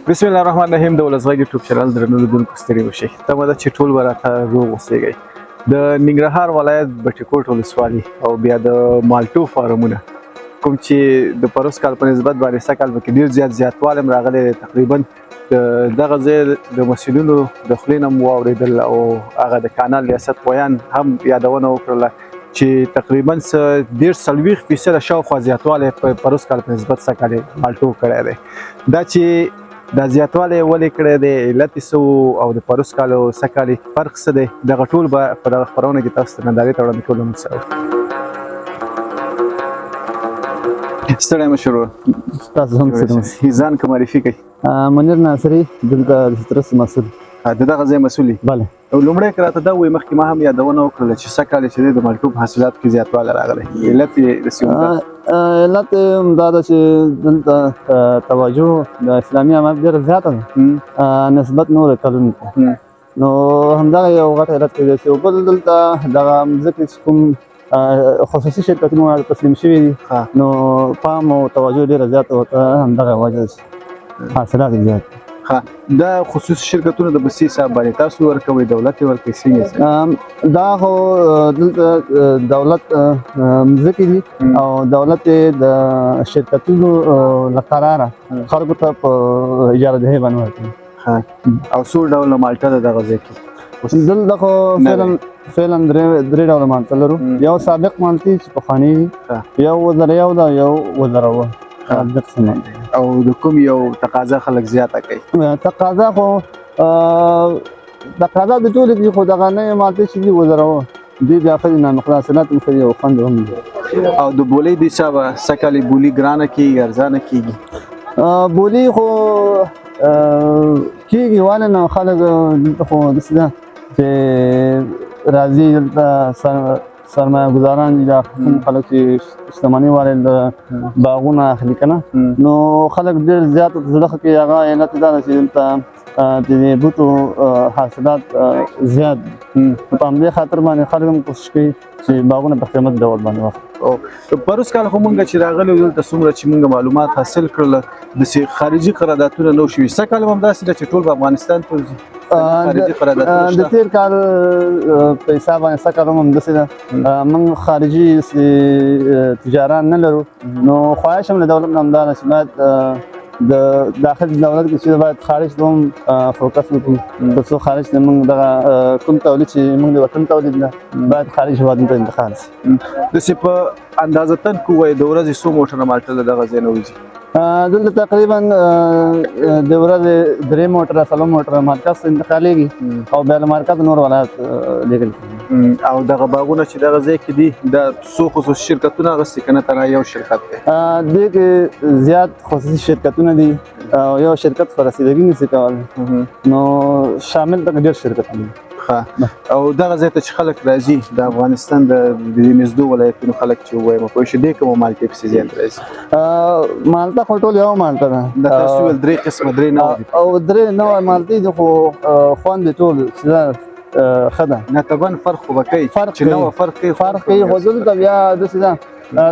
بسم الله الرحمن الرحیم. د ولس غږ یوټیوب چینل درنو لیدونکو، ستړي وشي. تمه ده چې ټول به راته روغ اوسېږئ. د ننګرهار ولایت بټي کوټ ولسوالي او بیا د مالټو فارمونه، کوم چې د پروس کال په نسبت باندې سږ کال پکې ډېر زیات زیاتوالی هم راغلی دی. تقریبا د دغه ځای د مسؤلینو د خولې نه مو واورېدل او هغه د کانال ریاست ویاند هم یادونه وکړله چې تقریبا څه 40-40% شاوخوا زیاتوالی په پروس کال په نسبت سږ کال یې مالټو کړی دی. دا چې دا زیاتوالی ولې کړی دی، علت یې څه و او د پروس کال او سږ کال یې فرق څه دی، دغه ټول به په دغه خپرونه کې تاسو ته نندارې ته وړاندې کولو. موږ سره ستړی مه شې وروره. تاسو هم ستړي مه شئ. ځان که معرفي کوي. منیر ناصري، دلته د سترس مسؤل. د دغه ځای مسؤل یې؟ بله. او لومړی که راته دا ووایي، مخکې ما هم یادونه وکړله چې سږ کال چې دی د مالټو په حاصلاتو کې زیاتوالی راغلی، علت یې داسې وکړه. علت یې هم دا ده چې دلته توجه د اسلامي امارت ډېره زیاته ده نسبت نورو کلونو ته. نو همدغه یو غټ علت کېدای شي. او بل دلته دغه مځکې چې کوم خصوصي شرکتونو تسلیم شوي دي، نو پام او توجه ډېره زیاته ورته، همدغه وجه ده چې حاصلات یې زیات دي. دا خصوصي شرکتونه د بسې حساب باندې تاسو ورکوئ، دولت یې ورکوي، څنګه یې؟ دا خو دلته دولت مځکې دي او دولت یې د شرکتونو له قراره خلکو ته په اجاره دهي باندې ورکوي. او څو ډوله مالټه ده دغه ځای کې؟ دلته خو نه فعلاً درې ډوله مالټه لرو. یو سابق مالټې چې پخوانۍ دي، یو وزره یو ده، یو وزره اووه. دغه څه مالټې. او د کوم یو تقاضا خلک زیاته کوي؟ تقاضا خو تقاضا د ټولو دي، خو دغه نوې مالټې چې دي وزره اووه، دوی بیا ښه دي، نامقدار حاصلات هم ښه دي او خوند هم دي. او د بولۍ د حسابه سږ کال یې بولي ګرانه کېږي، ارزانه کېږي؟ بولي خو کېږي، ولې نه، خلک دلته خو داسې ده چې راځي دلته سرمایه ګزاران دي، دا کوم خلک چې شتمني والي د باغونه اخلي که نه، نو خلک ډېر زیات زړه ښه کوي. هغه علت دا ده چې دلته د دې بوټو حاصلات زیات دي. په همدې خاطر باندې خلک هم کوشش کوي چې باغونه په قیمت ډول باندې واخلي. او پروس کال خو مونږ چې راغلي وو دلته، څومره چې مونږ معلومات حاصل کړل، داسې خارجي قراردادونه نه وو شوي. سږ کال هم همداسې ده چې ټول به افغانستان ته ورځي؟ خارجي قراردادونه د شته؟ تېر کال په حساب باندې سږ کال هم همداسې ده. موږ خارجي تجاران نه لرو، نو خواهش هم له دولت نه همدا ده چې باید د داخل دولت کې چې باید خارج ته هم فوکس وکړي، تر څو خارج ته موږ دغه کوم تولید چې موږ د وطن تولید ده باید خارج هېوادونو ته انتقال شي. داسې په اندازه تن که ووایې، د ورځې څو موټره مالټه له دغه ځای نه وځي؟ دلته تقریبا د ورځې درې موټره، څلور موټره مرکز ته انتقالېږي او بیا له مرکز نور ولایت لېږل کېږي. او دغه باغونه چې دغه ځای کې دي، دا څو خصوصي شرکتونه اخیستي که نه تنها یو شرکت دی؟ دې کې زیات خصوصي شرکتونه دي او یو شرکت خو رسیدګي نشي کولی، نو شامل پکې ډېر شرکتونه دي. او دغه ځای ته چې خلک راځي، د افغانستان د دې نږدو ولایتونو خلک چې ووایم پوه شي، دې کومه مالټې پسې زیات راځي؟ مالټه خو ټول یو مالټه ده. دا تاسو وویل درې قسمه، درې نوع دي. او درې نوع مالټې دي، خو خوند یې ټول چې ده، ښه ده. نه، طبعاً فرق خو به کوي. فرق چې نوع کوي. فرق کوي، فرق کوي، خو دلته بیا داسې ده،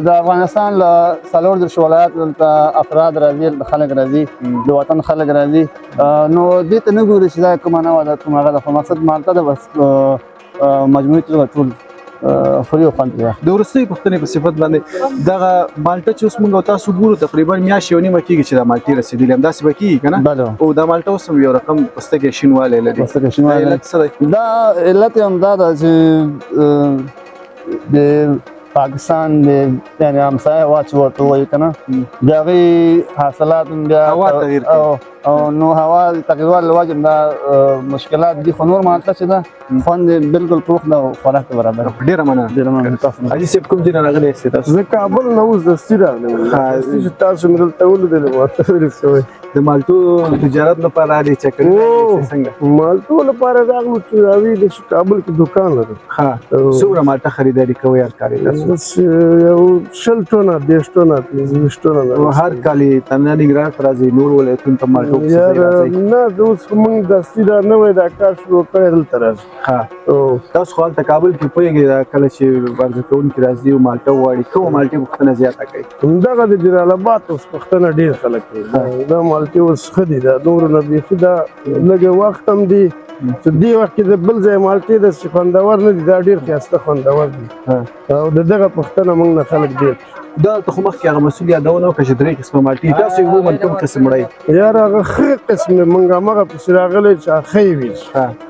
د افغانستان له 34 ولایت دلته افراد راځي، دلته خلک راځي، د وطن خلک راځي، نو دې ته نه ګوري چې دا کومه نوع ده کومه هغه ده، خو مقصد مالټه ده بس، مجموعي توګه ټول خوري او خوند کوي. د وروستۍ پوښتنې په صفت باندې، دغه مالټه چې اوس موږ او تاسو ګورو، تقریبا میاشت یو نیمه کېږي چې دا مالټې رسېدلې، همداسې به کېږي که نه؟ بله. او دا مالټه اوس هم یو رقم پوستکی شینوالی لري. پوستکی شینوالی دا لري. علت څه دی؟ دا علت یې همدا ده چې د پاکستان د یعنې همسایه هېواد چې ورته ووایي که نه، د هغې حاصلات هم بیا هوا تغییر کوي. او نو هوا تغییروالی له وجې هم دا مشکلات دي، خو نور مالټه چې ده خوند یې بالکل پوخ ده او خوراک ته برابر ده. ډېره مننه. ډېره مننه تاسو نه. حاجي صاحب، کوم ځای نه راغلي یاست تاسو؟ زه کابل نه اوس دستي راغلی یم. دستي چې تاسو مې دلته ولیدل، ما ته ویل شوی. د مالټو تجارت لپاره راغلي، چکر څنګه؟ مالټو لپاره راغلو چې راوي د کابل کې دکان لرم. څومره مالټه خریداري کوئ هر کال تاسو؟ بس یو 20 ټنه، 30 ټنه، 25 ټنه. هر کال یې تنها ننګرهار ته راځئ، نور ولایتونو ته مالټو پسې راځئ؟ نه، اوس خو موږ دستي دا نوی دا کار شروع کړی، دلته راځو. ښه، تاسو خو هلته کابل کې پوهېږئ، دا کله چې عرضه کوونکي راځي او مالټه وغواړي، کومه مالټې پوښتنه زیاته کوي؟ همدغه د جلال اباد اوس پوښتنه ډېر خلک کوي. دا مالټې اوس ښه دي، دا نورو نه بیخي دا لږ وخت هم دي چې دې وخت کې د بل ځای مالټې داسې خوندور نه دي، دا ډېر ښایسته خوندور دي. او د دغه پوښتنه موږ نه خلک ډېر. دا ته خو مخکې هغه مسؤل یادونه وکړه چې درې قسمه مالټې تاسو یې عموماً کوم قسم وړئ؟ یار هغه ښه قسم دی، موږ هماغه پسې راغلی چې هغه ښه یې وي.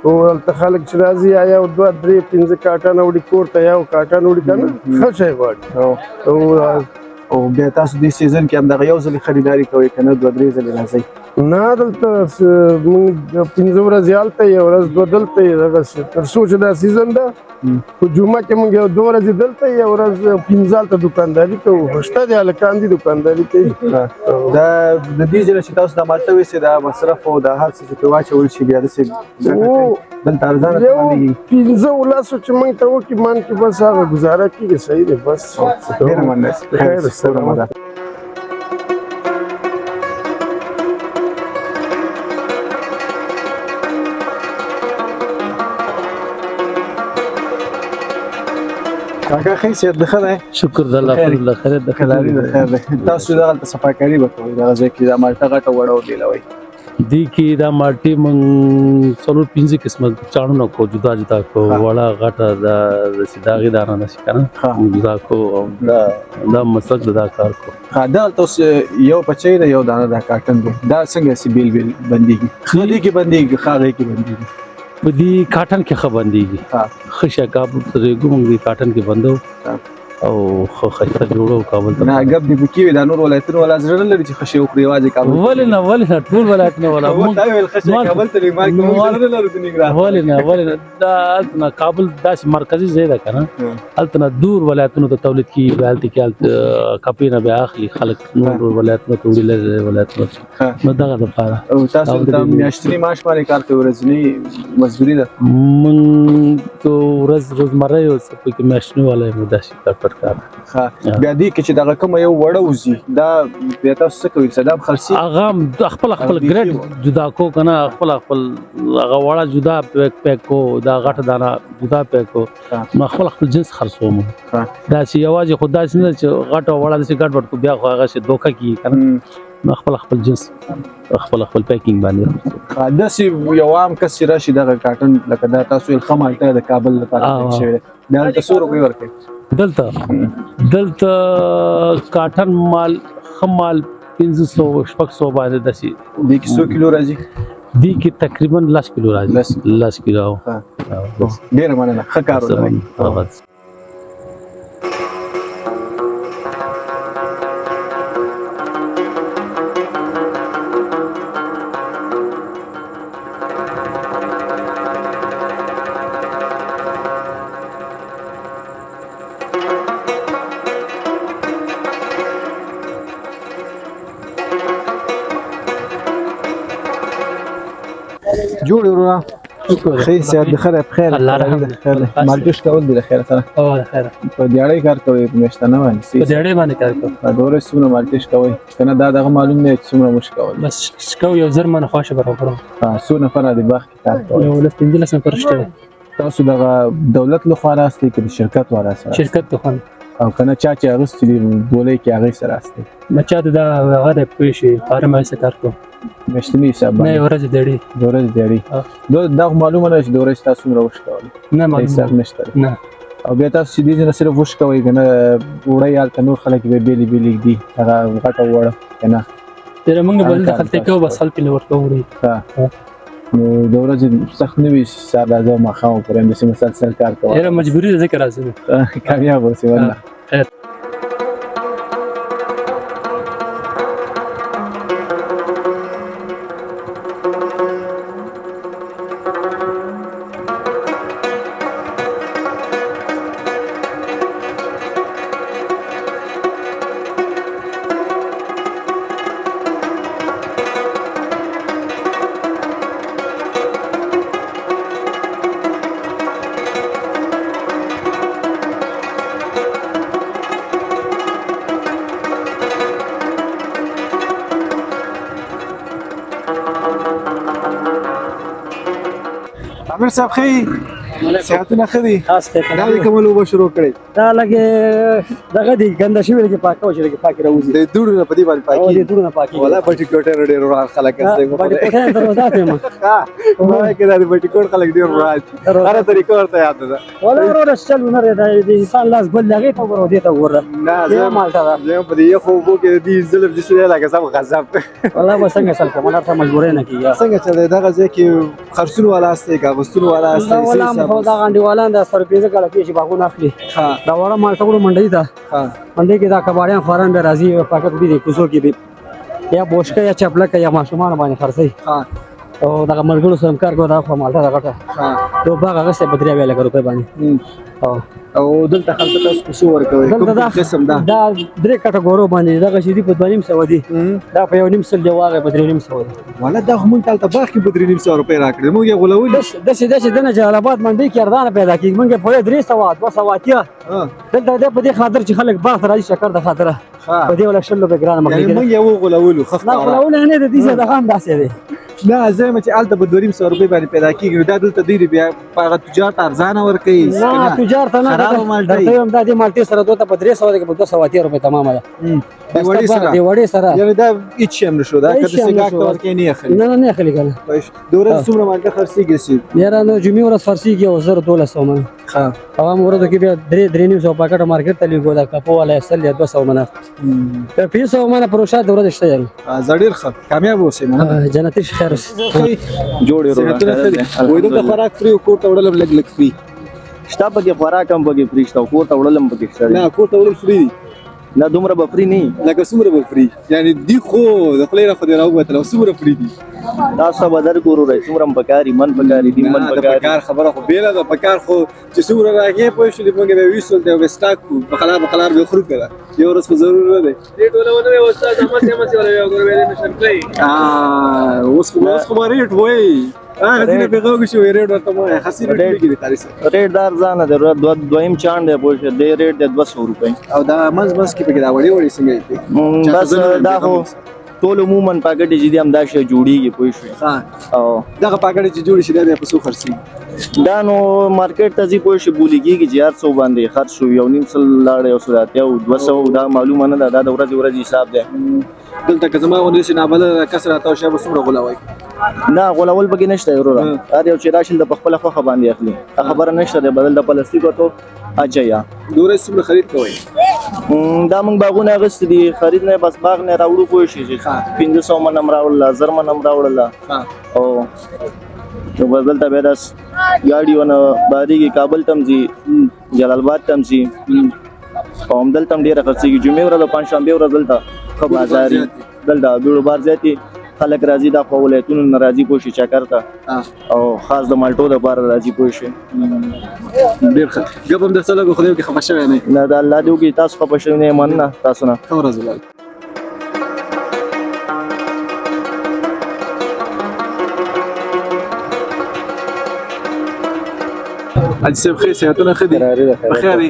او هلته خلک چې راځي یا یو دوه درې پنځه کاټنه وړي کور ته، یو کاټن وړي که نه ښه شی غواړي. او بیا تاسو دې season کې همدغه یو ځل خریداري کوئ که نه دوه درې ځلې راځئ؟ نه، دلته موږ 5 ورځې هلته یو ورځ دوه دلته یې، دغسې تر څو چې دا season ده. په جمعه کې موږ یو دوه ورځې دلته یو ورځ پنځه هلته دوکانداري کوو. خو شته دي هلکان دي دوکانداري کوي. دا د دې ځای نه چې تاسو دا مالټه ویسئ، دا مصرف او دا هر څه چې پرې واچول شي بیا داسې ګټه کوي، دلته ارزانه تمامېږي. پنځه لسو چې موږ ته وکړي مان کې بس هغه ګزاره کېږي، صحیح دی بس. ډېره مننه. خیر، سلامت. کاکا ښه صحت د ښه دی؟ شکر د الله فضل الله، خیر د خیر دی، خیر دی. تاسو دغلته صفاکاري به کوئ، دغه ځای کې دا مالټه غټه وړه او بېلوئ؟ دې کې دا مالټې موږ څلور پنځه قسمه چاڼونه کوو، جدا جدا کوو، وړه غټه دا داسې داغې دانه داسې که نه موږ جدا کوو، او دا مسلک د دا کار کوو. دلته اوس یو پچۍ ده، یو دانه دا کاټن دی، دا څنګه سي بېل بېل بندېږي؟ ښه دې کې بندېږي، ښه هغې کې بندېږي؟ په دې کاټن کې ښه بندېږي. ښه شی کابل ته رېږو، موږ دې کاټن کې بندو او ښه ښایسته جوړو کابل ته. نه ګپ دې پکې وي، دا نور ولایتونه والا زړه نه لري چې ښه شی وخوري، یوازې کابل ته. ولې نه، ولې نه، ټول ولایتونه والا. تا ویل ښه شی کابل ته لري، ما کې موږ زړه نه لرو د ننګرهار. ولې نه، ولې نه، دا هلته نه کابل داسې مرکزي ځای ده که نه، هلته نه دور ولایتونو ته تولید کېږي، بیا هلته کې هلته کپې نه بیا اخلي خلک، نور ولایتونو ته وړي، لرې ولایتونو ته. نو دغه دپاره. او تاسو او د ته دې میاشتنی معاش باندې کار کوئ، ورځنی مزدوري ده؟ موږ ته ورځ روزمره یو څه پکې میاشتنی والا یې مو داسې کار پټ کار. بیا دې کې چې دغه کومه یو وړه وځي، دا بیا تاسو څه کوئ؟ څه دا هم خرڅېږي؟ هغه هم خپل خپل هغه بیخي ګریډ وه. جدا کو که نه، خپل خپل هغه وړه جدا پیک کو، دا غټه دانه جدا پیک کو، نو خپل خپل جنس خرڅوو موږ. داسې یوازې خو داسې نه ده چې غټه او وړه داسې ګډ وډ کو، بیا خو هغسې دوکه کېږي که نه. نو خپل خپل جنس خپل خپل packing باندې خرڅوو. داسې یو عام کس چې راشي دغه کاټن، لکه دا تاسو ویل ښه مالټه د کابل لپاره پیک شوې ده، دا هلته څو روپۍ ورکوي؟ دلته کاټن مال ښه مال 500 600 باندې داسې. دې کې څو کیلو راځي؟ دې کې تقریباً لس کیلو راځي. لس. لس کیلو. ډېره مننه، ښه کار ولرئ. جوړ وروره؟ ښه صحت د خیر، په خیر. الله رحم. خیر دی. مالټوش کول دي له خیره سره؟ او له خیره. په دیاړۍ کار کوئ، په میاشتنه باندې؟ په دیاړۍ باندې کار کوو. په دوه ورځې څومره مالټوش کوئ؟ که نه دا دغه معلوم نه دی چې څومره موږ کول. بس کوو یو زر منه خواشه برابرو. څو نفره د باغ کې کار کوئ؟ یو لس پنځلس نفره شته. تاسو دغه دولت لخوا راستئ که د شرکت والا سره؟ شرکت لخوا. او که نه چا چې اغوستي دي بولۍ کې هغې سره راستئ؟ نه، چا ته دا هغه دی پوه شي، فارم هغې سره کار کوو. میاشتني حساب باندې؟ نه، یوه ورځ دیاړي. د ورځې دیاړي. دا خو معلومه نه ده چې د ورځې تاسو څومره وشکول. نه، معلومه حساب نشته. نه. او بیا تاسو چې دې ځای نه صرف وشکوئ که نه وړئ هلته نور خلک بیا بېلې بېلې ږدي، هغه غټه وړه که نه؟ یاره موږ به دلته هغه خلک کوو، بس خلک له ورته وړي. نو د ورځې سخت نه وي چې سهار راځه او ماښام پورې همداسې مسلسل کار کوه. یاره مجبوري ده ځکه راځم. کامیاب اوسې والله. خیر. امیر صاحب ښه یې؟ صحتونه ښه دي؟ دا دې کومه لوبه شروع کړې؟ دا لږه دغه دی ګنده شوی، لږه پاکه او چې لږه پاکې راوځي. د دوړو نه په دې باندې او دې پاکي دوړو نه پاکي. ولا بټي کوټه ډېر وران خلک هستي. بټي کوټه دروازه ته ما ها، ما کې دا د بټي کوټ خلک ډېر وران دي، هره طریقه ورته یاد ده. ولا وروره چل نه دی، د انسان لاس ګل لګي ته وګوره، دې ته وګوره. نه، دا زه مالټه ده. زه په دې یخو اوبو کې د دې ظلم داسې دی لکه سم غضب. والله به څنګه چل کوم، هر څه مجبورې نه کیږي. څنګه چل دی دغه ځای کې؟ خرڅون والا هستې که اغوستون والا هستې؟ دا ولا خو دا انډیوالان دا سر پنځه کاله کېږي چې باغونه اخلي. دا وړه مالټه وړو منډۍ ته، منډۍ کې دا کباړیان خواران به راځي، پاکټ به دي کوڅو کې به یا بوشکه یا چپلکه یا ماشومان باندې خرڅوي. او دغه ملګرو سره هم کار کوو. دا خو مالټه ده غټه، یو باغ اخیستی په 73 لکه روپۍ باندې. او او دلته خلکو تاسو په څو ورکوئ؟ دلته کوم دا قسم ده؟ دا درې کټګورو باندې دغه چې دي په 250 دي، دا په 1.5 دی، واغې په 350 دي. والا دا خو مونږ ته هلته باغ کې په 350 روپۍ راکړې، مونږ یې غولولي. داسې داسې دنه جلال آباد منډۍ کې ارزانه پیدا کېږي، مونږ یې په 300، 280. دلته د په دې خاطر چې خلک باغ ته راځي شکر د خاطره، په دې ولا 20 روپۍ ګرانه یعنې مخکې. مونږ یې وغولولو ښه نه، ښکاره. غولونه نه د دې ځای دغه هم داسې دی. نه، زه یم چې هلته په 250 روپۍ باندې پیدا کېږي، نو دا دلته دوی دی بیا په هغه تجار ته ارزانه ورکوي. نه، تجار ته نه. خرابه مالټه درته وایم، دا دې مالټې سره دوی ته په 300 دی که په 280 روپۍ تمامه ده. د وړې سره؟ د وړې سره. یعنې دا هیڅ شی هم نه شو، دا هیڅ که شی هم داسې نه ګاهک شو. ته ورکوې نه یې اخلي؟ نه نه، نه اخلي که نه. د ورځې څومره مالټه خرڅېږي سي؟ یاره نو جمعې ورځ خرڅېږي او 1200 منه، او عام ورځو کې بیا 3، 350 پاکټ مارکیټ ته لېږو. دا کپو والا یې 100 یا 200 منه، 500 منه پروشات د ورځې شته یعنې. زه ډېر ښه، کامیاب اوسئ، مننه. جنتي شي، خیر اوسې. جوړ یې. صحتونه ښه دي؟ وایي دلته خوراک فري او کور ته وړل هم لږ لږ فري. شته پکې، خوراک هم پکې فري شته او کور ته وړل هم پکې شته. نه، کور ته وړل فري دي؟ نه، دومره به فري نه وي. لکه څومره به فري یعنې دي؟ خو د خولې نه خو دې راووتل، او څومره فري دي؟ تاسو ته به درکړو وروره، څومره هم پکار وي، من پکار وي، نیم من نه، د پکار وي. پکار خبره خو بېله ده، پکار خو چې څومره راغې پوه شولې، موږ به ویستل دی او به سټاک کړو، په قلار په قلار به خورو که یو ورځ خو ضرور نه دی. اوس خو به ریټ وایي، هغه ځینې په غوږ شو ریټ ورته مه وایه، خسي ریټ لږ دی قاري صاحب. ریټ دا ارزانه دی وروره، دویم چاڼ دی پوه شوې، دی ریټ دی 200 روپۍ. او دا منځ منځ کې پکې دا وړې وړې څنګه دي؟ چاته بس زه نه وایم، دا خو ټول عموما پاکټ چې دي همدا شی جوړیږي پوه شوې. او دغه پاکټ چې جوړ شي دا بیا په څو خرڅېږي؟ دا نو مارکیټ ته ځي پوه شي، بولي کېږي چې هر څو باندې خرڅ شو، 150 لاړی، 180، 200، دا معلومه نه ده، دا د ورځې ورځې حساب دی. دلته که زما غوندې داسې نابلده کس راته وشي به څومره غولوي؟ نه، غولول پکې نشته وروره، هر یو چې راشي د په خپله خوښه باندې اخلي، دا خبره نشته دی، بدل د پلاستیک ورته اچوي. د ورځې څومره خرید کوئ؟ دا موږ باغونه اخیستي دي، خرید نه بس باغ نه راوړو پوه شي چې 500 من هم راوړله، 1000 من هم راوړله. او نو بس دلته بیا داس ګاډي ونه باریږي، کابل ته هم ځي، جلال آباد ته هم ځي، او همدلته هم ډېره خرڅېږي. جمعې ورځ او پنجشنبې ورځ دلته ښه بازار وي، دلته بیروبار زیات وي، خلک راځي، دا خو ولایتونو نه راځي پوه شي چکر ته، او خاص د مالټو دپاره راځي پوه شي. ډېر ښه ګپ هم درسره لګو، خدای وکړي خفه شوی نه. نه، دا الله دې وکړي تاسو خفه شوي نه یې، مننه تاسو نه. ښه ورځ ولرئ. حاجي صاحب ښه، صحتونه ښه دي؟ په خیر دي؟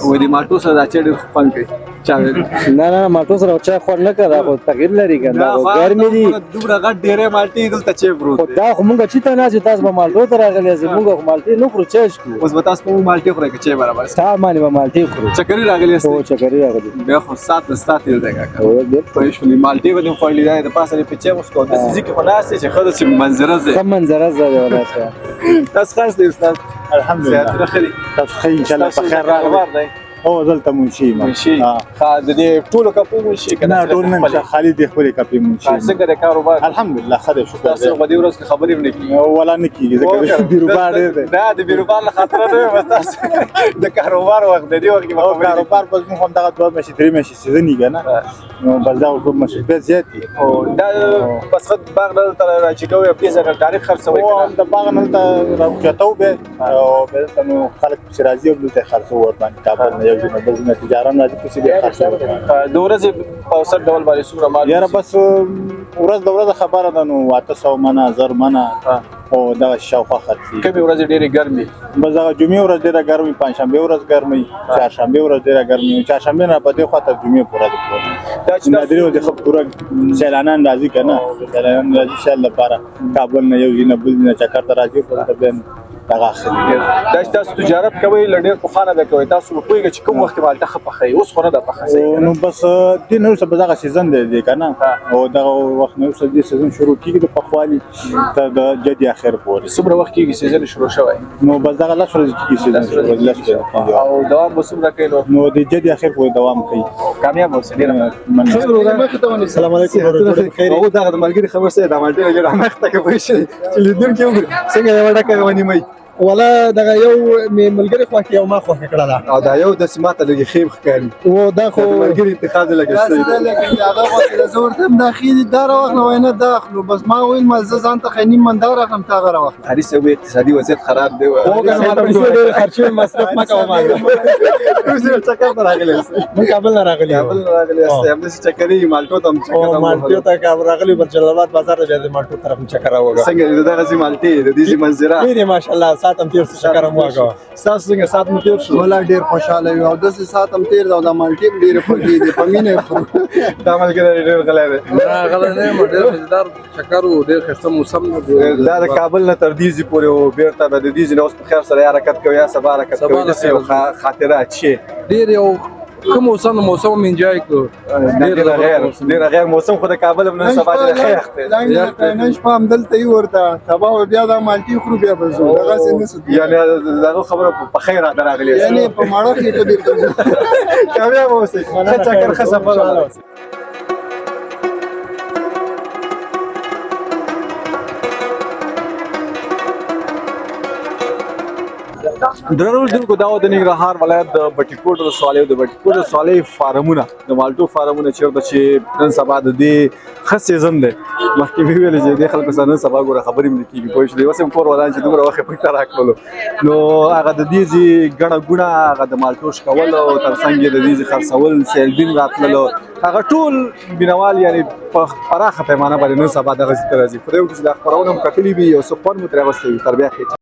وایي د مالټو سره دا چای ډېر خوند کوي، چا ویل؟ نه نه، مالټو سره چای خوند نه کوي، دا خو تغیر لري که نه، دا خو ګرمې دي. دومره غټ ډېری مالټې دلته چای پروت خو دی. دا خو مونږ چې ته ناست یو، تاسو به مالټو ته راغلي یاست، مونږ خو مالټې نه خورو، چای څښو. اوس به تاسو په موږ مالټې خورئ که چای برابر شي؟ تا باندې به مالټې خورو. چکري راغلي یاست؟ هو، چکري راغلي. بیا خو سات نه ستا تېر دی کاکا. هو، بالکل. پوه شولې، مالټې به دې خوړلې، دا د پاسه دې په چای وڅښو، داسې ځای کې خو ناست یې چې ښه داسې منظره ځای. ښه منظره ځای دی والله چې. تاسو ښه یاست استاد؟ الحمدلله. صحتونه ښه دي؟ تاسو ښه ان شاء الله، ستاسو په خیر کاروبار راغلی. دی؟ او دلته منشي یم. منشي؟ ښه، د دې ټولو کپو منشي که نه، نه؟ ټول نه، خپلې؟ خالي دې خپلې کپې منشي. څنګه دی کاروبار؟ الحمدلله ښه دی، شکر تاسو دی. په دې ورځ کې خبرې هم نه کېږي. ولا نه کېږي ځکه بیروبار ډېر دی. نه، د بیروبار له خاطره نه وایم، بس تاسو د کاروبار وخت دی، دې وخت کې به او خبرې نه کاروبار بس موږ هم دغه 2 میاشتې 3 میاشتې سیزن یې که نه، نو بس دا خو مصروفیت زیات دي. او دا بس ښه باغ دلته راچې کوئ او دې ځای ډایرکټ خرڅوئ او که نه؟ هم د باغ نه دلته راوچتو به، او بیا دلته نو خلک پسې راځي او دلته یې خرڅوو ورباندې کابل نه. یو ځای نه بل ځای نه تجاران راځي پسې بیا خرڅوي. د ورځې په اوسط ډول باندې څومره مال؟ یاره بس ورځ د ورځ خبره ده، نو 800 منه 1000 منه او دغه شاوخوا خرڅېږي. کومې ورځې ډېرې ګرمې؟ بس دغه جمعې ورځ ډېره ګرمي، پنجشنبې ورځ ګرمي، چهارشنبې ورځ ډېره ګرمي، چهارشنبې نه په دې خوا تر جمعې پورې ده. دا چې دا درې ورځې ښه پوره سیلانان راځي که نه، سیلانان راځي سیل لپاره کابل نه یو ځای نه بل ځای نه چکر ته راځي، خو دلته بیا دغه اخلي. دا چې تاسو تجارت کوئ له ډېر پخوا نه به کوئ، تاسو به پوهېږئ چې کوم وخت کې مالټه ښه پخوي، اوس خو نه ده پخه صحیح که نه؟ نو بس دې نه وروسته به دغه season دی دی که نه، او دغه وخت نه وروسته دې season شروع کېږي د پخوالي تر د جدي اخر پورې. څومره وخت کېږي season شروع شوی؟ نو بس دغه 10 ورځې کېږي season شروع، 10 ورځې کېږي. او دوام به څومره کوي؟ نو د جدي اخر پورې دوام کوي. کامیاب اوسئ، ډېره مننه. السلام علیکم. او دغه د ملګري خبر سره د مالټې لګي مخ ته کوي چې لیدونکي وګوري څنګه یو ډکه ونیمي. ولا دغه یو مې ملګری خوښ یو ما خوښ کړه ده، او دا یو داسې ماته لږې خیم ښکاري. و دا خو ملګري انتخاب دی لږه داسې ده لکه چې هغه غوښې زه ورته هم دا ښې دي دا راواخله، وایي نه دا اخلو. بس ما ویل ما زه ځان ته ښه نیم من دا راخلم تا هغه راواخله. هري صاحب اقتصادي وضعیت خراب دی. او که ما پیسې ډېرې خرچې مصرف مه کوه. ما کوم چکر ته راغلی یاست؟ موږ کابل نه راغلي یو. کابل نه راغلی یاست، همداسې چکرې مالټو ته هم چکر او مالټو ته کابل راغلي، بل جلال آباد بازار ته بیا د مالټو طرف هم چکر راوګه. څنګه د دغسې مالټې د دې منظره؟ ډېرې ماشاءالله، ساعت هم تېر شو، چکر هم وکړه. ستاسو څنګه ساعت مو تېر شو؟ ولا ډېر خوشحاله یو، او داسې ساعت هم تېر دی، او دا مالټې هم ډېرې خوږې دي، په مینه یې خورو. دا ملګری ډېر غلی دی. غلی نه یم، ډېر مزیدار چکر و، ډېر ښایسته موسم دی. دا د کابل نه تر دې ځای پورې و، بېرته به د دې ځای نه اوس په خیر سره یا حرکت کوي یا سبا حرکت کوي، داسې یو خاطره چې ډېر یو ښه موسم، موسم مې enjoy کړو. ډېر غیر موسم خو د کابل هم نن سبا ډېر ښه یخ دی. نن شپه همدلته یو ورته سبا به بیا دا مالټې خورو، بیا به ځو، دغسې نه څه. یعنې دغه خبره په خیر راته راغلې، یعنې په ماړه خېټه بېرته ځو. کامیاب اوسئ، ښه چکر ښه سفر. درنو لیدونکو، دا و د ننګرهار ولایت د بټي کوټ ولسوالۍ او د بټي کوټ ولسوالۍ فارمونه، د مالټو فارمونه، چېرته چې نن سبا د دې ښه season دی. مخکې مې وویل چې دې خلکو سره نن سبا ګوره خبرې هم نه کېږي، پوه شوې؟ اوس هم کور ودان چې دومره وخت یې موږ ته راکړلو. نو هغه د دې ځای ګڼه ګوڼه، هغه د مالټو شکول او تر څنګ یې د دې ځای خرڅول، سیلبین راتللو، هغه ټول مینهوال یعنې په پراخه پیمانه باندې نن سبا دغه ځای ته راځي. خدای وکړي چې دا خپرونه مو کتلې وي، یو څه خوند مو ترې اخیستی وي. تر بیا ښه.